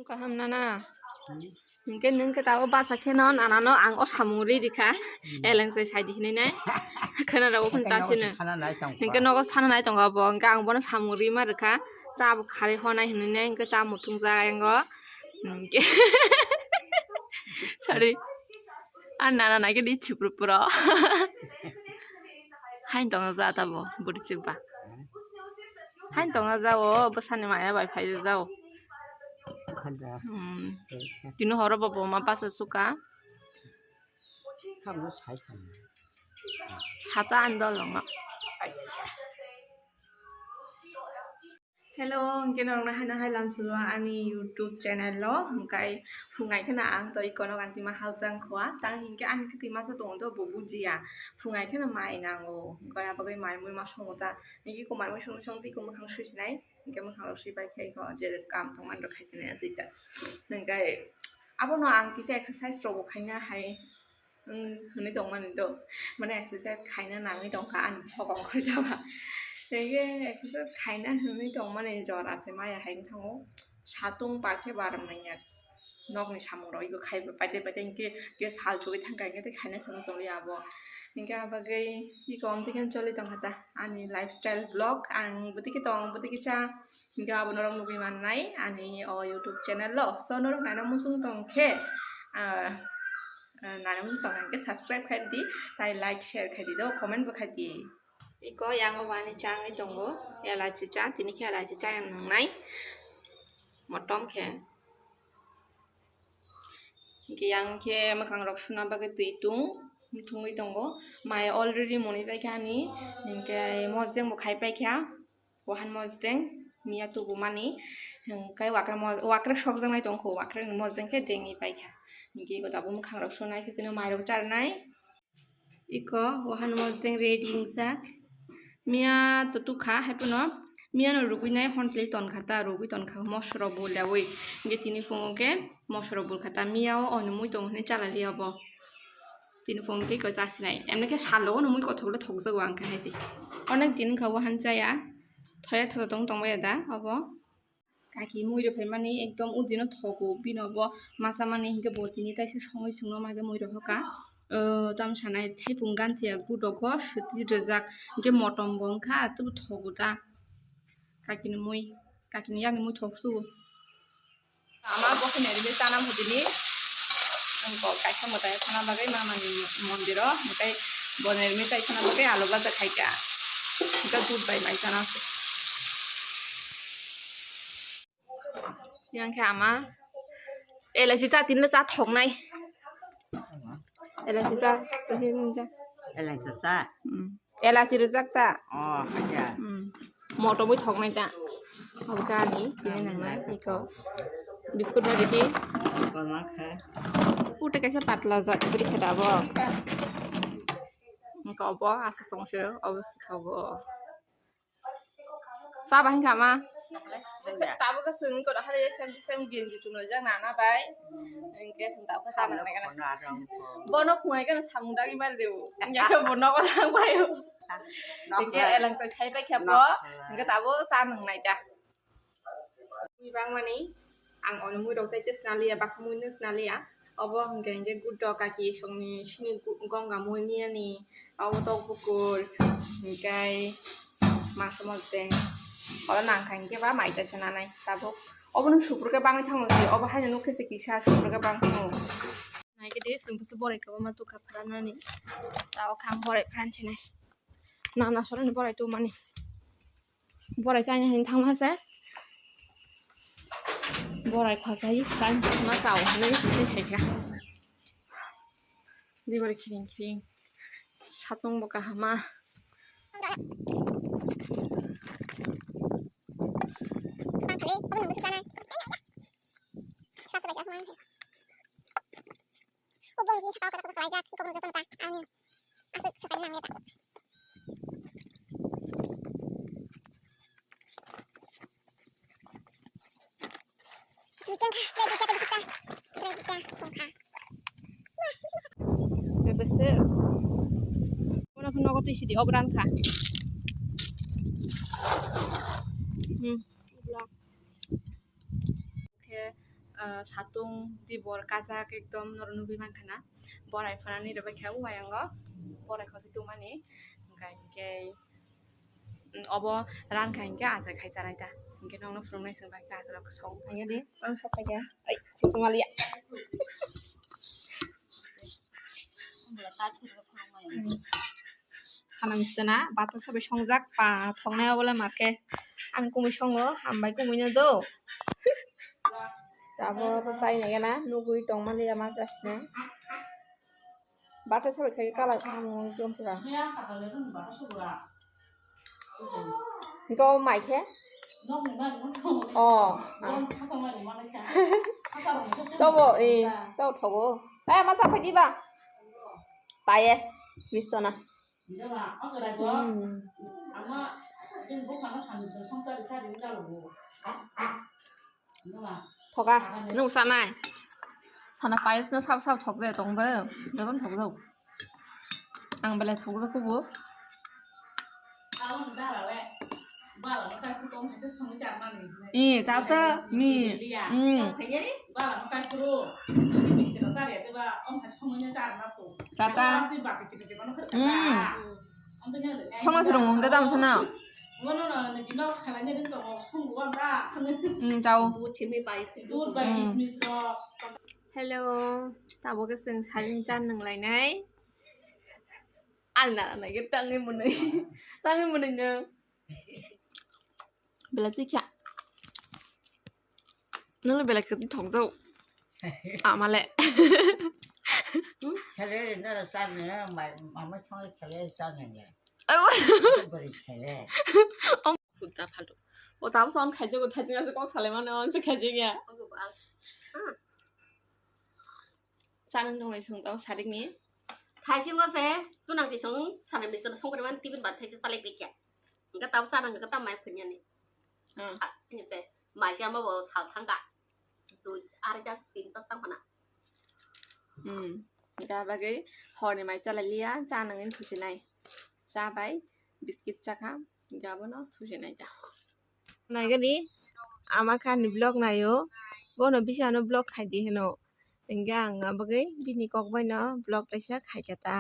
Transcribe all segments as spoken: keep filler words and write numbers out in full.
Kaham nana. Hingke nung ke tabo basa kheno nanano ang o samung ri rikha. Eleng sai sai di hinui nai. Khena rogo phun chasino. Hingke nogo sana nai tongo bo. Hingke ang bono samung ri ma rikha. Cha bo khari honai hinui nai. Hingke cha muthung ja yango. Hingke. Sorry. Ar nana nai ke di chipru puro. Hain tongo ja tabo buri chikba. Hain tongo ja o bwsani maya bai phai ja o. Khanja. Hmm. Tini horo bo bo ma basa suka. Khamno sai khamno. Hata andol no. Hello, hingke norokno haino hai lamsulo ani YouTube channel lo, hingkai phungai kheno ang to ikono gantima haljang khua, tang hingke ani kwtwi masa tongo to bo bujiya, phungai kheno mai nango, hingke abagwi mai mui ma songo ta, hingke iko mai mui songwi songwi tei iko mwkhang sui sinai, hingke mwkhang rok sui pai khe iko je kam tongmani rok khai sinai tei ta, hingke abono ang kisa exercise rok bo khaina hai. Wng, hwnwi tongmani do. Mane exercise khaina nangwi tongkha ani hokong khorwi tongkha. Tei exercise khaina hwnwi tongmani jora se maya hai wng thango. Satung pa khe bar manya. Nokni samung rok iko khai paite paite hingke, hingke sal chugui thangkha hingke tei khaina se muchungli abo. Hingke abagwi iko omtwi khe choli tongkha ta ani lifestyle vlog. Ang bwtwi khe tong, bwtwi khe cha. Hingke abo norok nugui mannai ani o YouTube channel lo. So norok naina muchung tong khe, ah, ah, naina muchung tong khe subscribe khai di, tai like, share khai di do, comment bo khai di. Iko yango wani changwi tongo, elachi cha, tini khe elachi cha yang nangnai, motom khe. Hingke yang khe mwkhang rok suna bagwi twi tung, thungwi tongo. Mai already moni paikha ani, hingke mojeng bo khai paikha. Wahan mojeng miya tubumani, hingke wakrek mo-, wakrek sokjaknai tongkho, wakrek ni mojeng khe dengwi paikha. Hingke iko tabuk mwkhang rok sunai khe kunu mairok charnai. Iko wahan mojeng ready wngjak. Miya to tukha, haiphano miya no rugwinai hontli tonkha ta, rugwi tonkha mosoro bo lewi. Hingke tini phungo khe mosoro bulkha ta, miya o ono mui tongo hinui chalaliya bo. Tini phone khe ko chasinai. Emni khe salo no mui kothok le thokjago ang khe hai di. Onek din wngkha o han chaya. Thoya thoto tong tong bai da obo. Kaki mui rw phaimani ekdom udino thogo bino bo masa mani hinkhe bo tini taisa songwi songno ma khe mui rw hoka. O tam sanai thephung ganthia gudogo swtwi rwjak hinkhe motom bo wngkha atwbo thogo ta. Kakini mui, kakini yakni mui thok sugo. Ama bo khe nermi chana hudini. Ang kok kaisa mwtai thana bagwi mama ni mondiro, hwnkhe bo nermi tai thana bagwi alu baja khaikha. Hwnkhe dud bai mai chana se. Yang khe ama elaichi cha tinno cha thoknai. Elaichi cha, elaichi cha. Hmm. Elachi rwjak ta? Oh, hacha. Hmm. Motom wi thoknai ta. Obo kani, tini nangnai, iko. Biscuit na dikhi. Kolma kha. Ute kaisa patla jat bwrwi khe dabo. Iko obo asa songse, obo sikhogo. Sa bahai kha ma. Tabuk swngwi kotor hari sem sem genji chumlaijak nana bai. Hwnkhe chwng tabuk khe sa nangnai kana. Bono phungai khe samung dagi mal rw. Hwnkhe bo nogo thang bai. Hwnkhe eleng sai sai pai khe bo. Hwnkhe tabuk sa nangnai ta. Mui bangmani ang ono mui rok tai tei swnaliya, baksa mui no swnaliya. Obo hwnkhe hwnkhe gudok kaki songni sini gu-, gongga mui miyani, obo tok bukur, hwnkhe mangsa mojeng. Oro nangkha hwnkhe ba mai ta sananai tabuk. Obono suprwk khe bangwi thango se, obo haino nukhe se kisa suprwk khe bang thango. Naikhe de, chwng bwswk borai kwbangma tukha phranani. Tabuk khe ang borai phransinai. Nana soroni borai tubumani. Borai chani hini thangma se. Borai khosai tang ma chao hinui hinui khaikha. Di borai khiring khiring. Satung bo kahama. Kopi sidi obran kha. Hmm. Khe, ah, satung tibor kajak ekdom norok nugwi mankha na. Borai phanani rwbaikha o wayango. Borai khosik tongmani. Hwnkha hinkhe, mm, obo rankha hinkhe achai khai chanai ta. Hinkhe nokno phunuknai chwng bai khe achai rok song. Hinkhe di, ang sok khaikha. Ai, sok maliya. Sana misto na, bata sabai songjak, pa thoknai obole marke. Ang kumui songo, hambai kumui no do. Abo bo chai nai gana, nugui tongmani ama jasne. Bata sabai khai kalar kaham wng tong pura. Go mai khe? Oh. Tobo, eh, to thogo. Eh, ma sa phai diba? Payas, misto na. Hmm. Thoka, nung sanai. Sana payas no sab sab thok jai tong bo. Joton thok jao. Ang belai thok jao kubu. Eh, chao ta, ni. Hmm. Chao ta. Hmm. Thongna se rong mung de dam sana. Hmm, chao. Hmm. Hello, tabuk khe chwng saring chan nung lainai. Alna nai khe tangwi mwnwi. Tangwi mwnwi no. Belai twi kha. Nolo belai kwtwi thok jao. Amale. Khelai no rw chang no, mai, mama thong khelai rw chang no. Ai wa. Bari khelai. Om kutta phalu. O tabuk son khaijak o thajak kok salai mano on se khaijak ya. Chanang tonglai song tao sarik ni. Thaisingo se tunang tisong sana misto songkri man tibin bat thaisa salai pekya. Engka tao chanang engka tao mai phunyani. Hmm. Sa ini se mai siya mo bo sal thangka. Dui ari jas tin jas tang mana. Hmm. Engka bagwi horni mai chalai liya chanang in khusinai. Cha bai biscuit chakha. Engka bono khusinai ja. Naigani ama kha ni vlog naio. Bono bisano vlog khai di heno. Hingke ang abagwi bini kok baino vlog kaisa khaikha ta.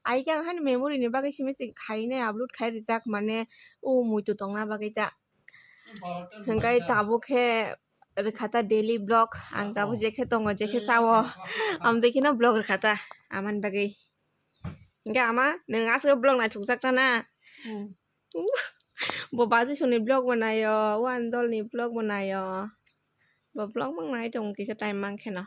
Ai khe ang hani memory ni bagwi simi se khainai upload khai rijak mane o muitu tongna bagwi ta. Hingke tabuk khe rwkha ta daily vlog. Ang tabuk jekhe tongo jekhe sao. Amtwi kheno vlog rwkha ta amani bagwi. Hingke ama nwng aswk vlog naithokjak ta na? Hmm. Bo Bajisoni vlog bo naio, o Andolni vlog bo naio. Bo vlog mang nai tong kisa time mang kheno.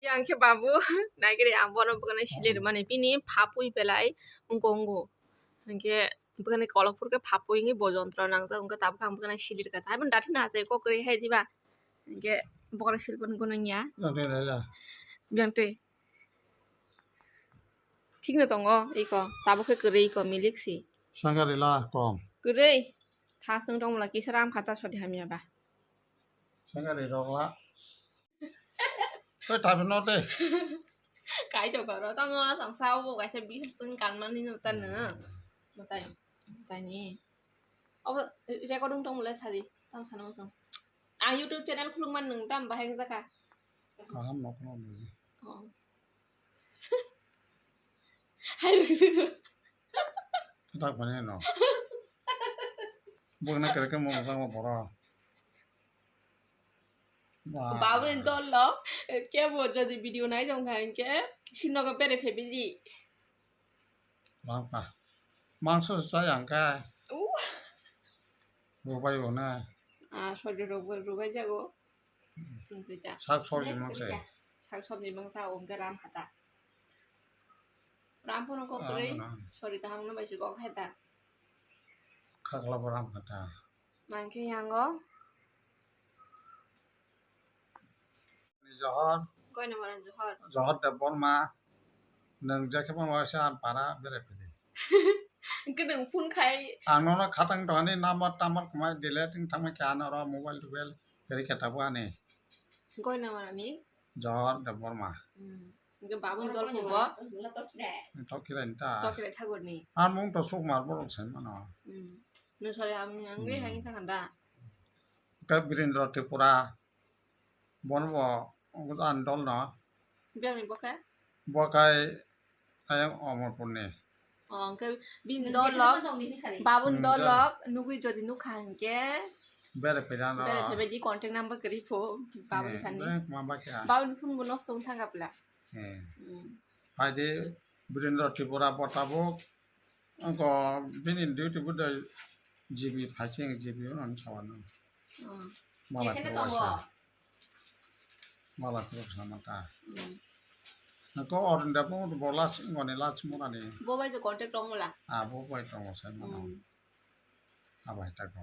Yang khe babu, naigiri ang bono bwkhanai silir mani bini phapui belai wngko wngko. Hingke bwkhanai kolokphur khe phapui wngwi bo jontro nangjak, hingke tabuk ang bwkhanai silir kha. Hai bono dathi na se kok kwrwi hai diba? Hingke bwkhanai silpani gwnangya. Biyang twi. Thikno tongo iko, tabuk khe kwrwi iko, milik si. Sangari la kom. Kwrwi. Thasung tongmwla kisa ram kha ta sodi hamya ba. Sangari rok la. Oi, tabi no te. Kai to koro tongo, tongsa obo kaisa bising kanmani no ta no. Mutai, mutai ni. Obo recording tongmwla sadi, tam sana mosong. Ang YouTube channel khulukmani nwng tam bahai wngjakha. Kaham no khulukmani. Oh. Hai rwgwlwgo. Kwtak phani no. Bwkna kwrwkhe mung thangma borok. Ba. Babuni dol lo, kebo jodi video nai tong kha hinkhe sinogo bere phebidi. Rangka. Mangso chaya hwnkhe. Uh. Rubai bo na. Ah, sojo rok bo rubai jago. Hmm. Tungtwi ta. Sak sobji mangse. Sak sobji mangsa o hwnkhe ram khata. Ram phano kok kwrwi. Ram phano. Sori kaham no bai se kok hai ta. Khakla bo ram khata. Mankhe yango. Johor. Koino mora Johor. Johor Debbarma. Nwng je khe phano waisa ang para berai phidi. Hwnkhe nwng phone khai. Ang nono khatang tongani number tamar kwmai delete wng thangma khe ano oro mobile tobile kwrwi khe tabuk ani. Koino mora ni? Johor Debbarma. Hmm. Hingke babun dol phubo. Tok kirai ni ta. Tok kirai thagurni. Ar mung to suk mar borok sai mano. Hmm. Nung sari hamni angri Hmm. Hangi thanganda. Ka Birendra Tripura. Bono bo an dol no. Biyang ni boke? Bokai ayang Omorpur ni. Oh, hingke bini Bini dolok, tongni ni sari. Babun Hmm, dolok, nugui jodi nukha hingke. Bere phaida no. Bere phaibai di contact number kari pho, babun Eh, sani. Bere ma ba kya? Babun phone bo nosto wng thang kapla. Eh. Hmm. Phaidi Birendra Tripura bo tabuk. Angko bini duty bo de G B phaiching G B no sawa no. Oh. Mala Jekheno ko tongo. Wasa. Mala ko sama ta. Hmm. Ko orin da bo bo las ngoni las murani. Bo bai to contact tong mula. Ah, bo bai tong wasa mano. Hmm. Abai ta ko.